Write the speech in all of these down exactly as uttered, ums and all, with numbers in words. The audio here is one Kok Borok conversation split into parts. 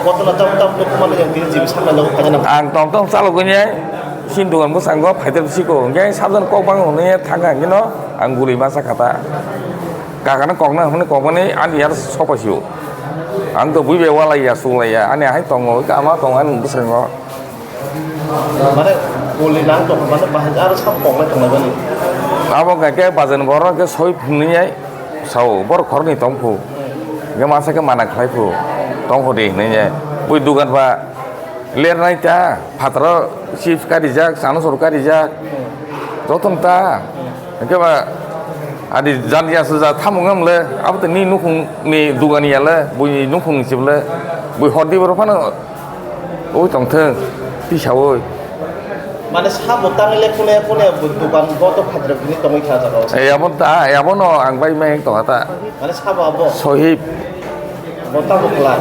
Kotono tam tam tuk mani yang tini jibi sakna logo kanya na. Ang tom tom chalogwi nai, sin dugan bwskango phaitep siko, hwnkhe sabjani kok bang hwnwi thangkha, hwnkhe no ang guli masa kha ta. Kakano kokna hwnwi kokmani ani yar sopa sio. Ang to bui be walai ya, sulai ya, ani ahai tongo, kama tongo ani bwskango. Mane guli nang tong, mane bahai aro sab koknai tongnai bani. Abo hwnkhe bazan borok khe soi phungnai. Sao, borok khoroknwi tong phu. Hwnkhe masa khe mana khlai phu. Tong phu di hinwi. Bui dugan ba lernai ta, phataro chips karijak, chanasor karijak. Jotono ta. Hwnkhe ba adi jan ya suja thamung am le, abo to ni nukhung ni dugan ya le, bui nukhung ni chip le, bui hor di borok phano. Oi tongthwng, tisaui. Mane sabo tangwi le kune kune bo dogan bondo phatrok hwnwi tongwi kha jaga o. Eh, abo ta, eh, abono ang bai meng tongha ta. Mane sabo abo? Sohib. Bo tamo khlai?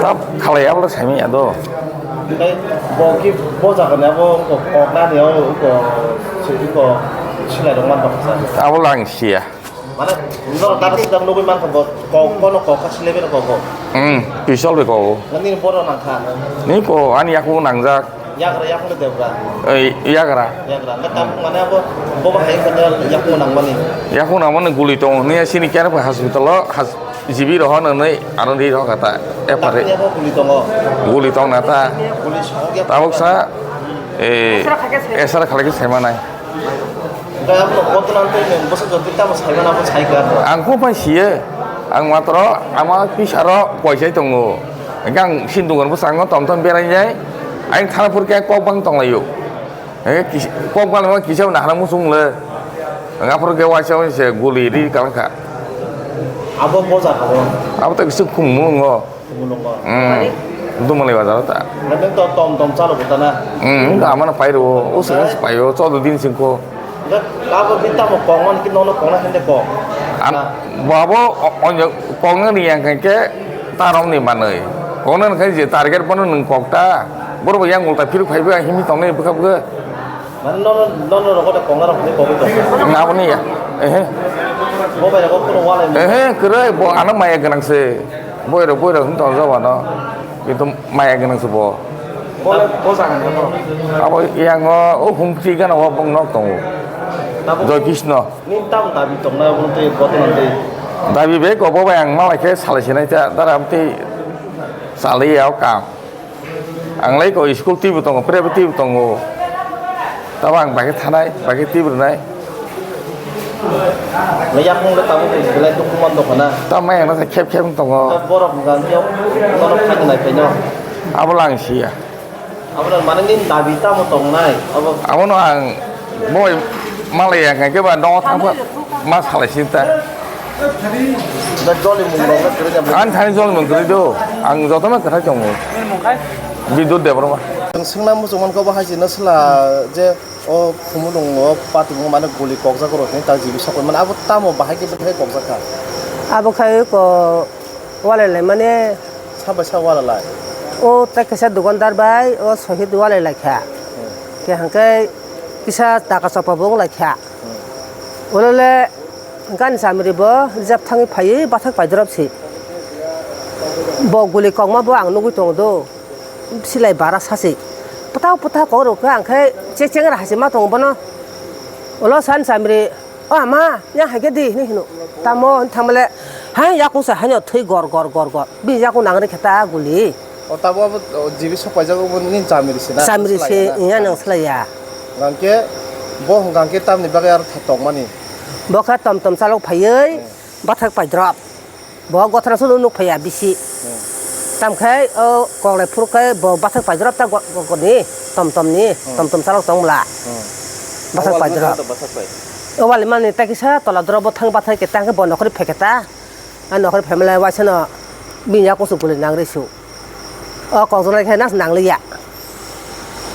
Tab khalai abo saimanya do. Tei bo ki bo jaga ni abo ko kokna ni o ko si ko silai rok man tongsa. Abo lang sia. Mane, norok dara sidang nugwi mankha bo, kok, bono kok kha silebeno kok bo. Hmm, pisol bai kok. Nini bono nangkha. Ni ko, ani yakubo nangjak. Yagra, yakung de debra. Ei, yagra. Yagra. Nge tam mane abo, bo ba hai kanya yakung nangmani. Yakung nangmani guli tongo. Ni sini kera pa hospital o, has, G B roho nang nai, aro ri roho kata. E pare. Tamni abo guli tongo. Guli tong na ta. Guli song ya. Tabuk sa, eh, esra khalai khe saimanai. Kaya mo kotonan tei nung bwswk jotwi tamo saiman abo sai kha. Ang kok bai siye, ang matro ama pisaro poisai tongo. Hingke ang sin dugan bwskango tom tom berai jai. Ang thana phur khe kok bang tonglaio. Hingke kis-, kok bang kisa nahara muchung le. Ang aphuru khe waisa waisa guli ri kalangkha. Abo boja kha bo. Abo to kisa khum mulungo. Mulungo. Hmm. Dumali bazar ta. Nang to tom tom chalo kota na. Hmm, amana pairo, o sing paio, chodo din singko. Nang abo di tamo kong man ki nono kong na hende kong. An, babo, o, onyo kong na yang kan ke tarom ni manoi. Kong na kan je target bono nung kok ta. Boro yang ulta phiruk phaibo himi tong ni bwkha bwkha. Mane nono, nono rogo de kongna rok ni kogwi tong. Aboni ya. Ehe. Bo bai rogo kuno wala ni. Ehe, kwrwi bo ano maya gwnang se. Boy rok, boy rok hwn tong jaba no. Kintu maya gwnang se bo. Bo le bo jaga ni no. Abo yang o, o humti gana o bong nok tongo. Joy Krishna. Ni tam dabi tong na bo tei boto na tei. Dabi be ko bo bai ang malai khe salai sinai ta dara amtwi salai ya o kam. Ang lai ko school twibo tongo, private twibo tongo. Tamo ang bahai thanai, bahai twibo rwnai. Mai yakung le tamo belai dukhu man tongkha na. Tamo yang nasa khep khep tongo. Borok hwnka ang khe nono khaina nai phaino. Abo lang siya. Abo mane nini dabi tamo tongnai? Abo. Abono ang Bo malai ya khe ba no thang ma salai sin ta. Da joli mung rok na kiri jam. Ang thani joli mung kiri do. Ang joto ma kwthai tongo. Bidut Debbarma. Ang singna muchung man ko ba hai sino sila je o khumulung o patung mane guli kokjak rok ni ta jibi sokoi mane abo tamo bahai khe bwthai kokjak kha. Abo khai ko walai lai mane. Sa bai sa walai lai. O tai kaisa dukandar bai o sohit walai lai kha. Hmm. Khe hangkai kisa taka chopra bo wng lai kha. Ulole gani chamri bo rijak thangwi phaiwi bathak paidorop si. Bo guli kokma bo ang nugwi tongo do. Silai bara sasi. Pwtao pwtao kok rw khe ang khe che cheng ra hasi ma tongo bono. Ulo san chamri, "O ama, ya hai khe di," hinwi hino. Tamo hinwi thangmale, hai yakung sa haino thwi gor gor gor gor. Bini yakung nangri khe ta guli. O tabo abo, o, jibi sok paijak obo nini chamri se na? Chamri se, iya nang slai ya. Hwnkhe bo hwnkhe tamni bagwi aro tha tongmani. Bo khe tom tom chalok phaiwi bathak paidrop. Bo gothana sunu nuk phaiya bisi. Hmm. Tamkhe o koklai phuru khe bo bathak paidrop ta go-, go-, ni tom tom ni, hmm, tom tom chalok tong bwla. Hmm. Bathak paidrop. O wal mani ta kisa tola drop bo thang bathai khe tang khe bo nokhri phai khe ta. A nokhri phaimale waisano bini yakusu guli nangri su. O kokjaknai khe nas nangliya.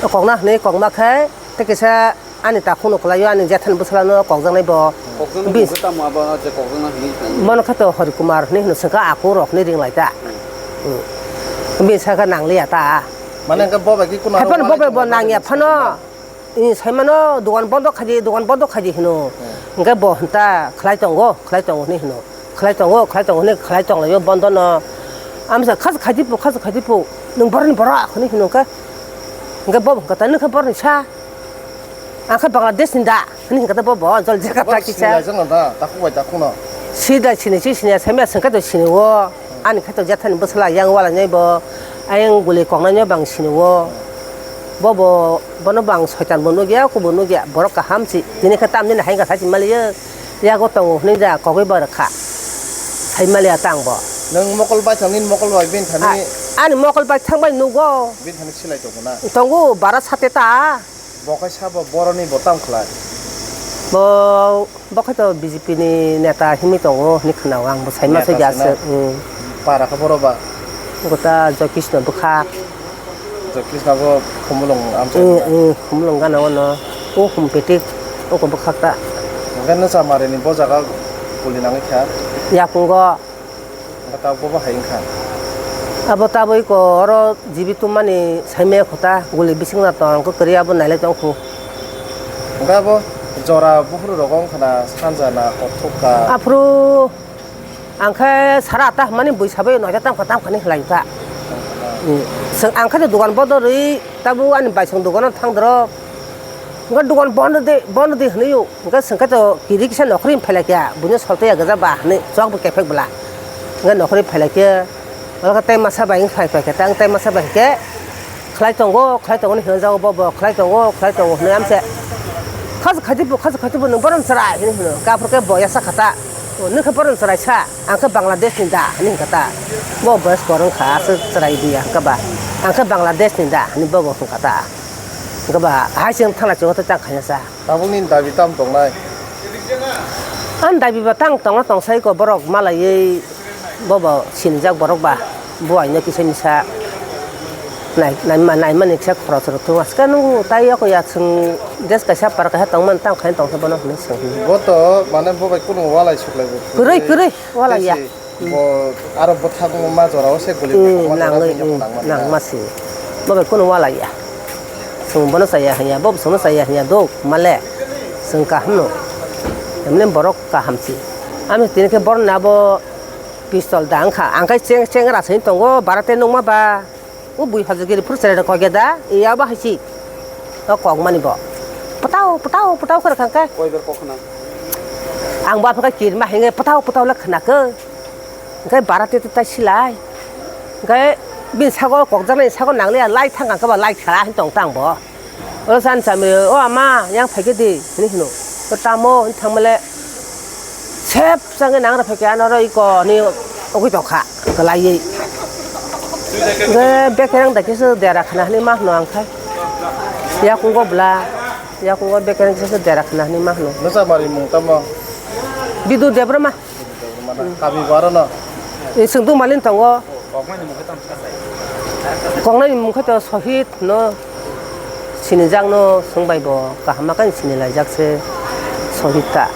O kokna hwnwi kokma khe tei kisa ani takhukno kwlaio, ani jethani bwswlano kokjaknai bo. Kokjaknai bis- bo khe tamo abo je kokjakna hwnwi swnam. Bono khe to Hari Kumar hwnwi hwno swngkha, aku rok hwnwi ring lai ta. Hmm. Hmm. Bini sakha nangliya ta. Mane hwnkhe bo bai khe kuna hai phano rok bo bai bo wali nangya tongma phano. Saimano. I, saimano, dogan bondo khaidi, dogan bondo khaidi hino. Hmm. Hingke bo hinta khlai tongo, khlai tongo hinwi hino. Khlai tongo, khlai tongo hinwi khlai tonglaio bondono. Amsa khasu khaidi po, khasu khaidi po, nwng boroni borok hinwi hino khe. Hwnkhe bo hwnkha ta, "Nwng khe boroni sa? Ang khe Bangladesh ni da?" hinwi hwnkha ta bo, bo jol jeka ta kisa. Sida sini si sini, sami aswng khe to sini o. Ani khe to jethani bwsala yang wala nai bo. Ayang guli koknai no bang sini o. Bo bo, bono bang soitan bo nugya, kubo nugya, borok kaham si. Tini khe tamni hai kha sai si maliya. Yago tongo hwnwi da kogwi ba rwkha. Sai maliya ta ang bo. Nwng mokol baithang nini mokol bai bini thani. A-, ani mokol baithang bai nugo. Bini thani silai tongo na? Tongo bara sate ta. Bo khai sabo boroni bo tam khlai? Bo, bo khai to B J P ni neta himwi tongo hwnwi khwnao ang bo sai ma. Neta soi se na? Aswk, mm. Para khe boro ba? Gota Joy Krishna bwkha. Joy Krishna bo Khumulwng amchai. Mm, mm, Khumulwng gana o no. O Humpetik, o ko bwkhak ta. Hwnkhe Nwchamarini bo jaga guli nangwi kha? Yakungo. Hwnkhe tabuk bo hai wngkha? Abo tabuk ko oro jibi tumani saimaya kho ta, guli bising na tong, hwnkhe kwrwi abo nailai tong kho. Hwnkhe abo jora buphuru rogo wngkha na, sanja na, kothok ka? Aphuru Ang khe sara atta hwnmani bui sabai noita tamkha tamkha ni khlai kha. Hmm. Chwng ang khe dogan bondo rwi tabuk ani baisong dogano thang doro. Hwnkhe dogan bondo de, bondo de hwnwi o. Hwnkhe chwng khe to kiri kisa nokhorwi phailai kha, buino soltwi ya gwja ba hwnwi chwk bo kephek bwla. Hwnkhe nokhorwi phailai khe, oro khe tai masa bai wng phai phai khe, tei ang tai masa bai khe, khlai tongo, khlai tongo hwnwi hwnjago bo, bo khlai tongo, khlai tongo hwnwi amse. Khajak khajibo, khajak khajibo nwng borom chwrai hwnwi hwno. Kaphor khe bo yasa kha ta. O, nwng khe borom chwraisa, ang khe Bangladesh ni da hwnwi hwnkha ta. Bo boyos kwrwng kha, aswk chwrai di ya hwnkha ba. Ang khe Bangladesh ni da hwnwi bo bo hwnkha ta. Hwnkha ba, hai se wng thangla chwng tei tang khaina sa. Tabukni dabi tamo tongnai? Ani dabi ba tang tongna tongsai ko borok malaiwi. Bobo sinijak borok ba, buaino kisa misa nai-, naima-, naimani kisa khoroksa rok thung. Aske nung tai yako ya chwng dress kaisa par kaisa tongmani tamo khaina tongkhe bono hinwi swng. Bo to mane bo bai kunu walai suklai bo. Kwrwi, kwrwi, walai ya. Bo aro bwthakma jorao se guli. Hmm, nangma si. Bo bai kunu walai ya. Chwng bono chaya hanya, bo chwngno chaya hanya do male. Chwng kaham no. Emne borok kaham si. Ami tini khe borok na bo Pistol da wngkha, ang khe cheng-, chengra sini tongo, bara tei nukma ba. O bui hajagiri phuru chwrai rok koi khe da, iya ba hai si. O kok mani bo. Pwtao, pwtao, pwtao khe rwkha khe. Koi ber kok khna? Ang bo aphakhe kirima hinge pwtao, pwtao le khna khe. Hwnkhe bara tei tei tai silai. Hwnkhe bini sago kokjaknai sago nangliya, lai thang ang khe ba lai kha hin tong tang bo. O san sami, "O ama, yang phaikhe di," hinwi hino. O tamo, hinwi thangmale, sep changwi nangra phaikhe, ano oro iko, hinwi ugwi tongkha, kwlaiwi. Hwnkhe bekereng da kisa dera khna hinwi ma hino ang khai. Yakungo bwla, yakungo bekereng kisa dera khna hinwi ma hino. Nwchamarimung tamo? Bidu Debbarma. Kami bo aro no? E, chwng tong mani tongo. Koknai ni mung khe tamo sa sai? Koknai ni mung khe to Sohit no sinijak no, chwng bai bo kaham ma khe sinilaijak se Sohit ta.